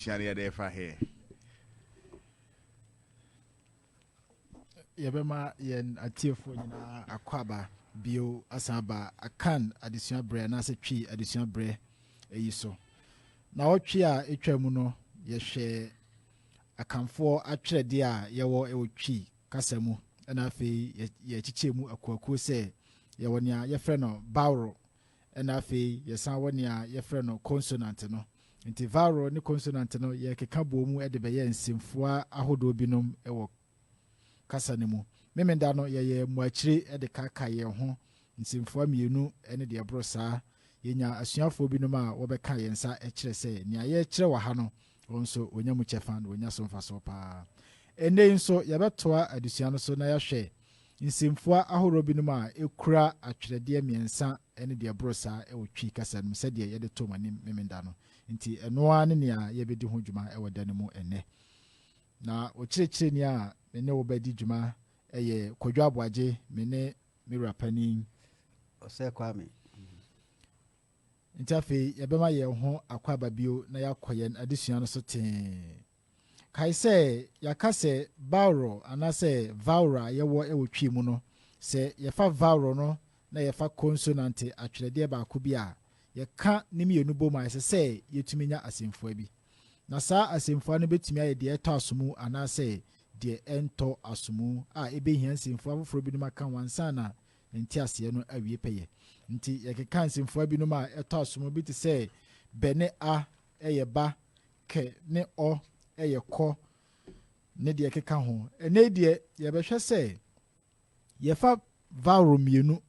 Adesua no yɛde refa he? Yɛbɛma yɛn atiefoɔ nyinaa akwaaba bio asan aba Akan adesua berɛ anaasɛ Twi adesua berɛ yi so. Naawɔtwe a ɛtwa mu no, yɛhwɛ Akanfoɔ atwerɛdeɛ a yɛwɔ wɔ Twi kasa mu, ɛna afei yɛkyekyɛ mu akuakuo sɛ yɛwɔ nea yɛfrɛ no baworo Ɛna afei yɛsan wɔ nea yɛfrɛ no konsonant no. Nti vowel ne konsonant no yɛkeka bɔɔ mu de bɛyɛ nsɛmfua ahodoɔ binom wɔ kasa no mu. Memenda no yɛyɛ mmuakyire de kaakae yɛn ho nsɛmfua mmienu ne deɛ ɛboro saa. Yɛnya asuafoɔ binom a wɔbɛka yɛn nsa kyerɛ sɛ nea yɛrekyerɛ wɔ ha no wɔn nso wɔnya mu kyɛfa na wɔnya so mfasoɔ pa ara. Ɛnnɛ yi nso yɛbɛtoa adesua no so na yɛahwɛ nsɛmfua ahoroɔ binom a ɛkura atwerɛdeɛ mmiɛnsa ne deɛ ɛboro saa wɔ Twi kasa no mu sɛdeɛ yɛde too mo anim Memenda no. Nti ɛno ara ne nea yɛbɛdi ho dwuma wɔ da no mu ɛnnɛ. Na ɔkyerɛkyerɛni a me ne wo bɛdi dwuma yɛ Kwadwo Aboagye, me ne me wura panin. Ɔsɛ Kwame. Nti afei yɛbɛma yɛn ho akwaaba bio na yɛakɔ yɛn adesua no so tee. Kae sɛ yɛaka sɛ vowel anaasɛ vowel a yɛwɔ wɔ Twi mu no, sɛ yɛfa vowel no na yɛfa konsonante atwerɛdeɛ baako bi a, yɛka ne mmienu bom a, ɛsɛ sɛ yɛtumi nya asɛmfua bi. Na saa asɛmfua no bɛtumi ayɛ deɛ ɛtɔ asomu anaasɛ deɛ ɛntɔ asomu a ɛbɛhia nsɛmfua foforɔ binom aka ho ansa na ne nteaseɛ no awie pɛyɛ. Nti yɛkeka nsɛmfua binom a ɛtɔ asomu bi te sɛ bɛ ne a yɛ ba, kɛ ne ɔ yɛ kɔ ne deɛ ɛkeka ho. Ɛnnɛ yi deɛ yɛbɛhwɛ sɛ yɛfa vowel mmienu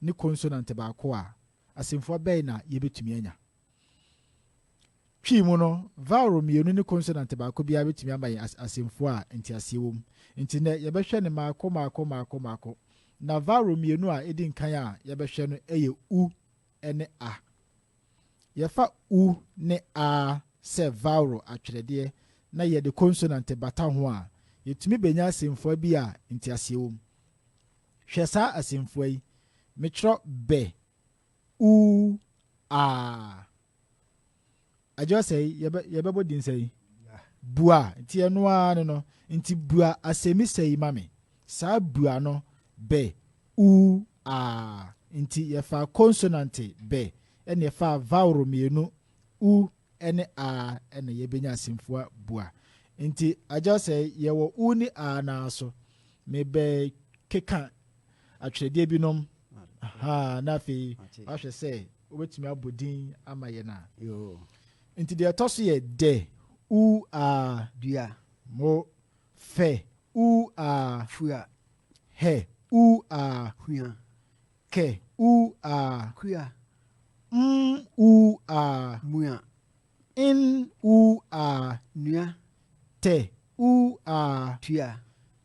ne konsonant baako a, asɛmfua bɛn na yɛbɛtumi anya? Twi mu no, vowel mmienu ne konsonant baako biara bɛtumi ama yɛn asɛmfua a nteaseɛ wɔ mu. Nti nnɛ yɛbɛhwɛ no mmaako mmaako mmaako mmaako. Na vowel mmienu a ɛdi nkan a yɛbɛhwɛ no yɛ u ne a. Yɛfa u ne a sɛ vowel atwerɛdeɛ na yɛde konsonant bata ho a, yɛtumi bɛnya asɛmfua bi a nteaseɛ wɔ mu. Hwɛ saa asɛmfua yi, metwerɛ bɛ, u, a. Agya ɔsɛe, yɛbɛ, yɛbɛbɔ din sɛn? Bua. Nti ɛno ara ne no. Nti bua asɛmmisa yi ma me. Saa bua no, bɛ, u, a. Nti yɛfaa konsonante, bɛ, ɛna yɛfaa vowel mmienu, u ne a, ɛna yɛbɛnya asɛmfua bua. Nti agya ɔsɛe, yɛwɔ u ne a no ara so. Mebɛkeka atwerɛdeɛ binom, ahaa, na afei wahwɛ sɛ wobɛtumi abɔ din ama yɛn a. Nti deɛ ɛtɔ so yɛ dɛ, u, a. Dua. Mo, fɛ, u, a. Fua. Hɛ, u, a. Hua. Kɛ, u, a. Kua. M, u, a. Mua. N, u, a. Nua. Tɛ, u, a. Tua.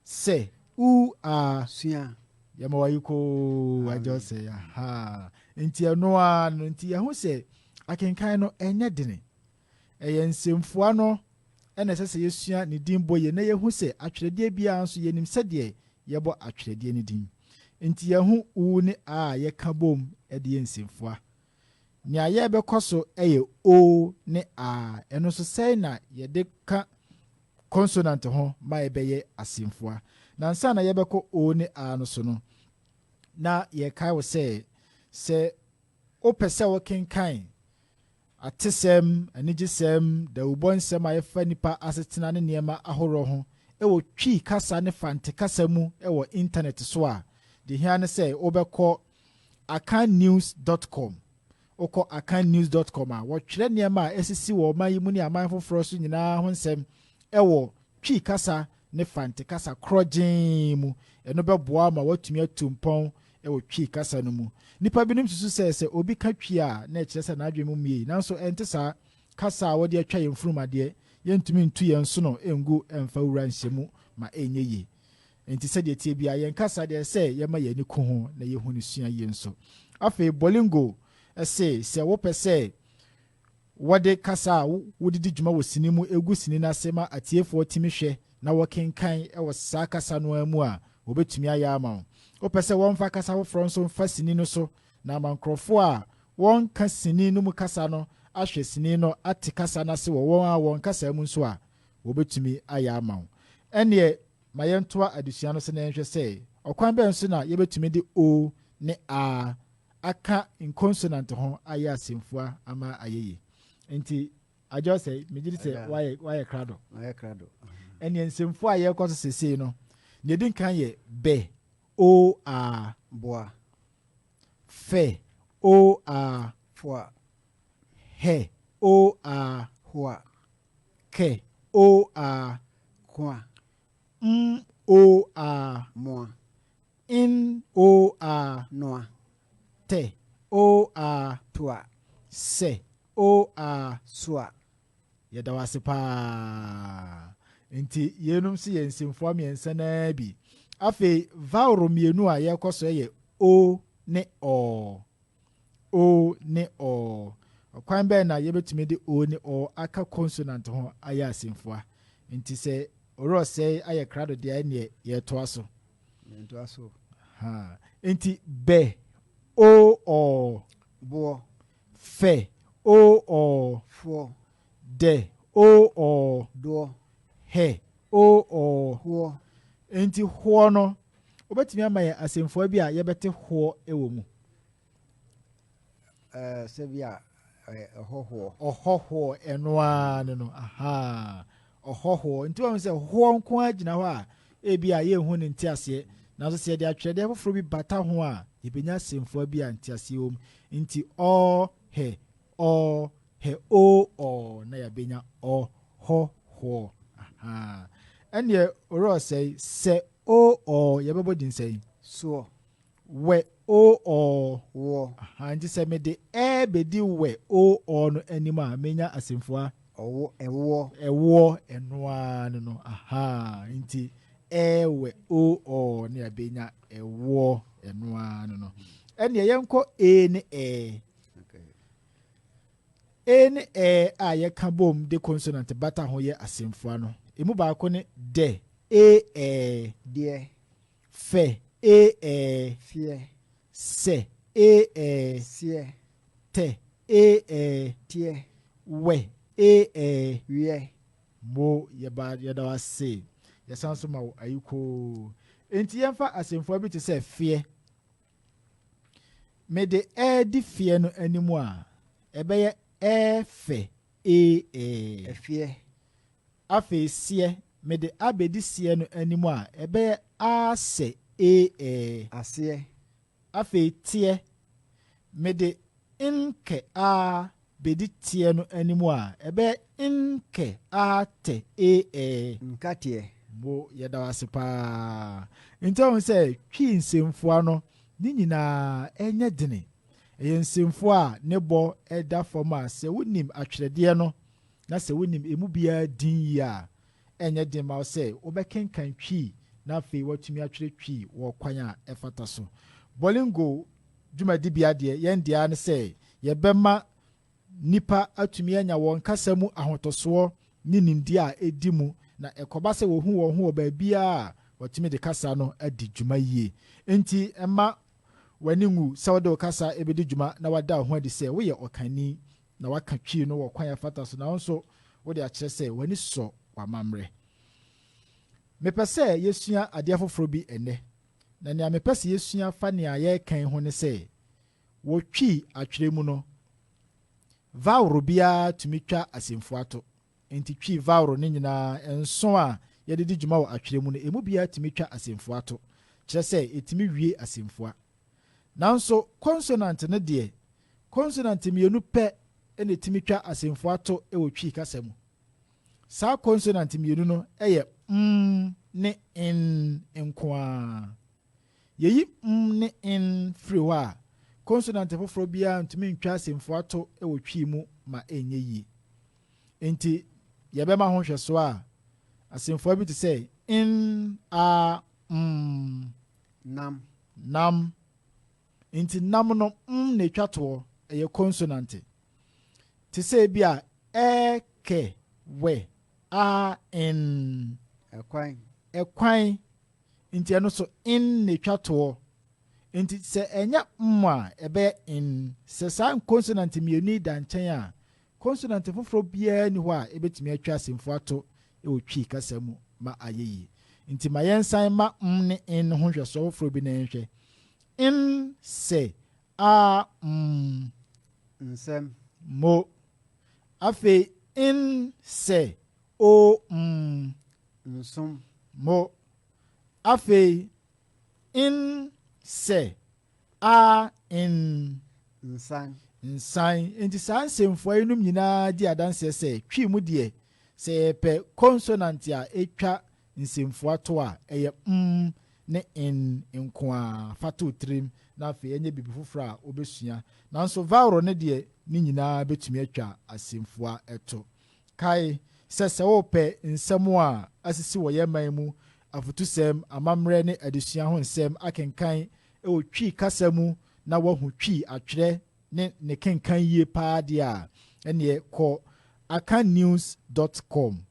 Sɛ, u, a. Sua. Yɛma wayi koo agya ɔsɛ aha. Nti ɛno ara no nti yɛho sɛ akenkan no ɛnyɛ dene. Ɛyɛ nsɛmfua no ɛna ɛsɛ sɛ yɛsua ne din bɔ yie na yɛhu sɛ atwerɛdeɛ biara nso yɛnim sɛdeɛ yɛbɔ atwerɛdeɛ no din. Nti yɛho u ne a a yɛka bom de yɛ nsɛmfua. Nea yɛrebɛkɔ so yɛ o ne a, ɛno nso sɛn na yɛde ka konsonant ho ma ɛbɛyɛ asɛmfua. Na ansa na yɛbɛkɔ o ne a no so no, na yɛkae wo sɛ, sɛ wopɛ sɛ wokenkan atesɛm, anigyesɛm, dawubɔ nsɛm a ɛfa nnipa asetena ne nneɛma ahorow ho wɔ Twi kasa ne Fante kasa mu wɔ intanɛt so a, deɛ ehia ne sɛ wobɛkɔ akannews dot com. Wokɔ akannews dot com a, wɔtwerɛ nneɛma a asisi wɔ ɔman yi mu ne aman foforɔ so nyinaa ho nsɛm wɔ Twi kasa ne Fante kasa korɔgyenn mu. Ɛno bɛboa wo ma woatumi atu mpɔn wɔ Twi kasa no mu. Nnipa binom susu sɛ, sɛ obi ka Twi a, na ɛkyerɛ sɛ n'adwene mu mmiei. Nanso ɛnte saa. Kasa a wɔde atwa yɛn mfurum adeɛ, yɛntumi ntu yɛn nsono ngu mfa wura nhyɛ mu ma ɛnyɛ yie. Enti sɛdeɛ ɛteɛ biara, yɛn kasa deɛ ɛsɛ sɛ yɛma yɛn ani ku ho na yɛhu no sua yie nso. Afei Bolingo se sɛ wopɛ sɛ wɔde kasa a wode di dwuma wɔ sini mu gu sini no ase ma atiefoɔ tumi hwɛ na wɔkenkan wɔ saa kasa no ara mu a, wɔbɛtumi ayɛ ama wo. Wopɛ sɛ wɔmfa kasa foforɔ nso mfa sini no so na ama nkurɔfoɔ a wɔnka sini no mu kasa no ahwɛ sini no ate kasa no ase wɔ wɔn a wɔn kasa mu nso a, wɔbɛtumi ayɛ ama wo. Ɛnneɛ ma yɛntoa adesua no so na yɛnhwɛ sɛ ɔkwan bɛn so na yɛbɛtumi de o ne a aka nkonsonant ho ayɛ asɛmfua ama ayɛ yie. Nti adwo sɛ megye di sɛ wayɛ krado. Mayɛ krado. Ɛnneɛ nsɛmfua a yɛrekɔ so sesei no, nea ɛdi nkan yɛ bɛ, o, a. Boa. Fɛ, o, a. Foa. Hɛ, o, a. Hoa. Kɛ, o, a. Koa. M, o, a. Moa. N, o, a. Noa. Tɛ, o, a. Toa. Sɛ, o, a. Soa. Yɛda wo ase paa. Nti yeinom nso yɛ nsɛmfua mmiɛnsa naa bi. Afei vowel mmienu a yɛrekɔ so yɛ o ne ɔ. O ne ɔ. Ɔkwan bɛn na yɛbɛtumi de o ne ɔ aka consonant ho ayɛ asɛmfua? Nti sɛ ɔrɔsɛe ayɛ krado deɛ, ɛneɛ yɛtoa so. Yɛntoa so. Ha. Nti bɛ, o, ɔ. Boɔ. Fɛ, o, ɔ. Foɔ. Dɛ, o, ɔ. Doɔ. Hɛ, o, ɔ. Hoɔ. Nti hoɔ no, wobɛtumi ama yɛn asɛmfua bi a yɛbɛte hoɔ wɔ mu? Sɛ bi a ɛhɔhoɔ. Ɔhɔhoɔ, ɛno ara ne no. Aha. Ɔhɔhoɔ. Nti wɔn sɛ hoɔ nko ara gyina hɔ a, ebi a yɛnhu ne nteaseɛ. Nanso sɛ yɛde atwerɛdeɛ foforɔ bi bata ho a, yɛbɛnya asɛmfua bi a nteaseɛ wɔ mu. Nti ɔ, hɛ, ɔ, hɛ, o, ɔ, na yɛabɛnya ɔhɔhoɔ. Aha. Ɛnneɛ owura ɔsɛe sɛ o, ɔ, yɛbɛbɔ din sɛn? Soɔ. Wɛ, o, ɔ. Woɔ. Aha, nti sɛ mede ɛ bɛdi wɛ, o, ɔ no anim a, menya asɛmfua. Ɔwɔ, ɛwoɔ. Ɛwoɔ, ɛno ara no no. Aha, nti ɛ, wɛ, o, ɔ ne yɛbɛnya ɛwoɔ, ɛno ara no no. Ɛnneɛ yɛnkɔ e ne ɛ. Okay. E ne ɛ a yɛka bom de consonant bata ho yɛ asɛmfua no, emu baako ne dɛ, e, ɛ. Deɛ. Fɛ, e, ɛ. Feɛ. Sɛ, e, ɛ. Seɛ. Tɛ, e, ɛ. Teɛ. Wɛ, e, ɛ. Wiɛ. Mo yɛba yɛda wo ase. Yɛsan so ma wo ayikoo. Enti yɛmfa asɛmfua bi te sɛ feɛ. Mede ɛ di feɛ no anim a, ɛbɛyɛ ɛ, fɛ, e, ɛ. Ɛfeɛ. Afei seɛ, mede abɛdi seɛ no anim a, ɛbɛyɛ a, sɛ, e, ɛ. Aseɛ. Afei teɛ, mede nkɛ a bɛdi teɛ no anim a, ɛbɛyɛ nkɛ a tɛ e, ɛ. Nkateɛ. Mo yɛda wo ase paa. Nti ɔhu sɛ Twi nsɛmfua no ne nyinaa ɛnyɛ dene. Ɛyɛ nsɛmfua a ne bɔ ɛda fam a sɛ wonim atwerɛdeɛ no na sɛ wonim emu biara din yie a, ɛnyɛ den ma wo sɛ wobɛkenkan Twi na afei woatumi atwerɛ Twi wɔ kwan a ɛfata so. Bolingo dwumadibea deɛ, yɛn deɛ ne sɛ yɛbɛma nipa atumi anya wɔn kasa mu ahotɔsoɔ ne nimdeɛ a ɛdi mu, na ɛkɔba sɛ wɔhu wɔn ho wɔ baabiara a, wɔtumi de kasa no adi dwuma yie. Nti ɛma w'ani ngu sɛ wode wo kasa ɛbɛdi dwuma na wada wo ho adi sɛ woyɛ ɔkani na waka Twi no wɔ kwan a ɛfata so, na wo nso wode akyerɛ sɛ w'ani sɔ w'amammerɛ. Mepɛ sɛ yɛsua adeɛ foforɔ bi ɛnnɛ, na nea mepɛ sɛ yɛsua fa nea yɛrekan ho ne sɛ wɔ Twi atwerɛ mu no, vowel biara tumi twa asɛmfua to. Nti Twi vowel ne nyinaa nson a yɛde di dwuma wɔ atwerɛ mu no, emu biara tumi twa asɛmfua to, kyerɛ sɛ ɛtumi wie asɛmfua. Nanso consonant no deɛ, consonant mmienu pɛ na ɛtumi twa asɛmfua to wɔ Twi kasa mu. Saa consonant mmienu no yɛ m ne n nko ara. Yɛyi m ne n firi hɔ a, consonant foforɔ biara ntumi ntwa asɛmfua to wɔ Twi mu ma ɛnyɛ yie. Nti yɛbɛma ho nhwɛsoɔ a, asɛmfua bi te sɛ n, a, m. Nam. Nam. Nti nam no, m na etwa toɔ, ɛyɛ consonant. Te sɛ bi a ɛ, kɛ, wɛ, a, n. Ɛkwan. Ɛkwan. Nti ɛno so n na etwa toɔ. Nti sɛ ɛnyɛ m a, ɛbɛyɛ n. Sɛ saa consonant mmienu yi da nkyɛn a, Konsonant foforɔ biara nni hɔ a ɛbɛtumi atwa asɛmfua to wɔ Twi kasa mu ma ayɛ yie. Nti ma yɛnsan mma m ne n ho nhwɛsoɔ foforɔ bi na yɛnhwɛ. N sɛ a m. Nsɛm. Mo. Afei n sɛ o m. Nsom. Mo. Afei n sɛ a n. Nsan. Nsan. Enti saa nsɛmfua yinom nyinaa di adanseɛ sɛ Twi mu deɛ, sɛ yɛpɛ konsonante a ɛtwa nsɛmfua to a, ɛyɛ m ne n nko ara. Fa to wo tirim na afei ɛnyɛ biribi foforɔ a wobɛsua. Nanso vowel no deɛ, ne nyinaa bɛtumi atwa asɛmfua to. Kae sɛ sɛ worepɛ nsɛm a asisi wɔ yɛn man mu, afotusɛm, amammerɛ ne adesua ho nsɛm akenkan wɔ Twi kasa mu na woahu Twi atwerɛ ne ne kenkan yie paa deɛ a, ɛnneɛ kɔ akannews dot com,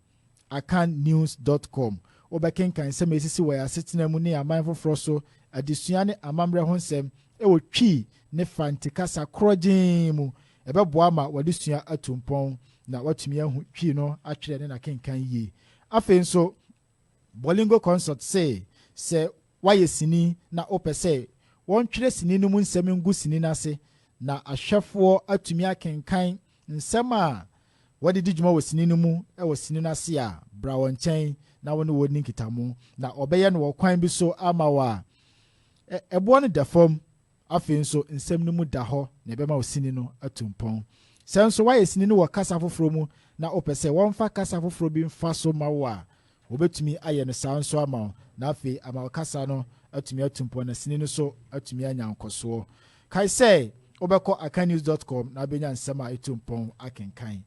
akannews dot com. Wobɛkenkan nsɛm a ɛsisi wɔ yɛn asetena mu ne aman foforɔ so, adesua ne amammerɛ ho nsɛm wɔ Twi ne Fante kasa korɔgyenn mu. Ɛbɛboa ma w'adesua atu mpɔn na woatumi ahu Twi no atwerɛ ne n'akenkan yie. Afei nso, Bolingo Consult se sɛ woayɛ sini na wopɛ sɛ wɔntwerɛ sini no mu nsɛm ngu sini no ase na ahwɛfoɔ atumi akenkan nsɛm a wɔde di dwuma wɔ sini no mu wɔ sini no ase a, bra wɔn nkyɛn na wo ne wɔn nni nkitaho na wɔbɛyɛ no wɔ kwan bi so ama wo a ɛboɔ no da fam. Afei nso, nsɛm no mu da hɔ na ɛbɛma wo sini no atu mpɔn. Sɛ nso woayɛ sini no wɔ kasa foforɔ mu na wopɛ sɛ wɔmfa kasa foforɔ bi mfa so ma wo a, wɔbɛtumi ayɛ no saa nso ama wo, na afei ama wo kasa no atumi atu mpɔn na sini no nso atumi anya nkɔsoɔ. Kae sɛ wobɛkɔ akannews dot com na wobɛnya nsɛm a ɛtu mpɔn akenkan.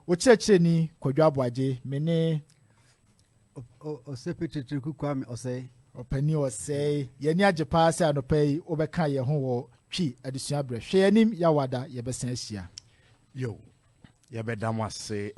Wo kyerɛkyerɛni Kwadwo Aboagye, me ne. Ɔsɛpe Tretreku Kwame Ɔsɛe. Ɔpanin Ɔsɛe, yɛn ani agye paa sɛ anɔpa yi wobɛka yɛn ho wɔ Twi adesua berɛ. Hwɛ yɛn anim Yawada, yɛbɛsan ahyia. Yo, yɛbɛda mo ase.